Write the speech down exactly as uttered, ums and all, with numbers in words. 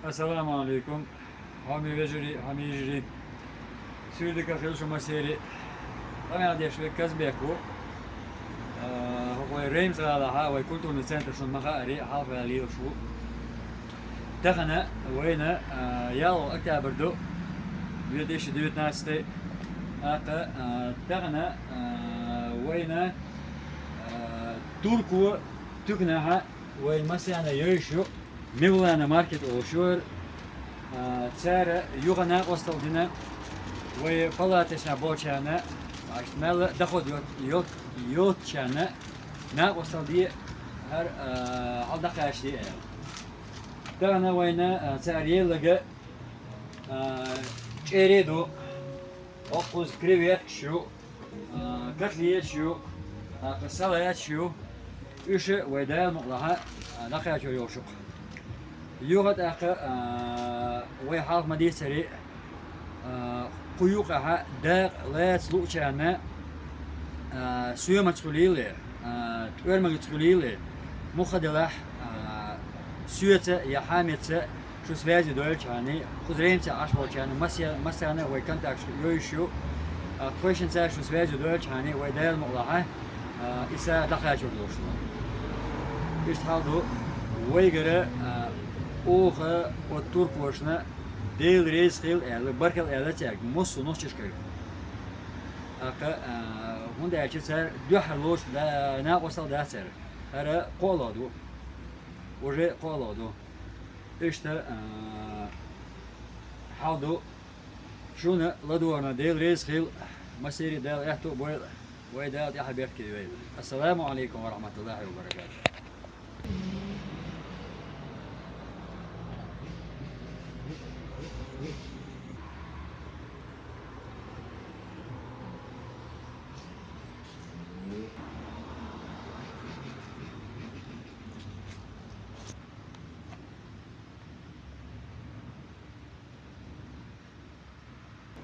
Ассаламу алейкум, хьоме вежарий, хьоме йижарий. Суьйре дика хила шу массеран. Къамел деш верг Казбек ву. А, хӀокху вай Реймс-гӀалахьа, вай культурный центр шуна ма-хаъара, хьалхаваьлла лелаш ву. Тахана вайна, а, ялхолгӀа октябрь ду, две тысячи девятнадцатый. ТӀаккха, а, тахана, а, вайна, а, Турко туьканахьа вайна массарна йовзаш ю, Мевлана маркет олуш ю хӀара. А, цара юха накъосталла дина вай палаташна болчарна, иштта мел доход йот-, йот-, йоцучарна накъосталла де хӀара, а, хьал дӀакхачаде аьлла. Тахана вайна, а, цара елларг, а, чӀерий ду, боккъала креветкаш ю, а, котлеташ ю, тӀаккха салаташ ю. Уьш вай Дала мукъалахь, а, дӀакхачор йолуш ю-кх. Юха тӀаккха, а, вай хьалха ма-дийццара, а, кху юкъахь дакъа лаца луучарна, а, соьмаца хуьлийла, а, тӀоьрмагца хуьлийла, муха делахь, а, соьца я Хьамидца шу связи дойлачхьана, кхуза Реймсехь Ӏаш болчарна, массе-, массарна вай контакташ йовзаш ю, а, тхойшинца шу связи дойлачхьана, вай Дала мукъалахь, а, и сагӀа дӀакхачор долуш ду. Иштта хьал ду, вайгара, а, оха оцу туркошна Дела реза хила аьлла, баркалла аьлла цаьрга, массо а нохчашкара. ТӀаккха, а, хӀунда аьлча цара дуьххьара лоцуш да-, накъосталла дац цара. ХӀара кхоалгӀа ду. Уже кхоалгӀа ду. Иштта, а, хьал ду. Шуна ладогӀарна Дела реза хила, массеран а Дала аьтту а бойла, вай Дала тӀаьхье беркате йойла. Ассаламу алейкум ва рахматуллахи ва баракатух.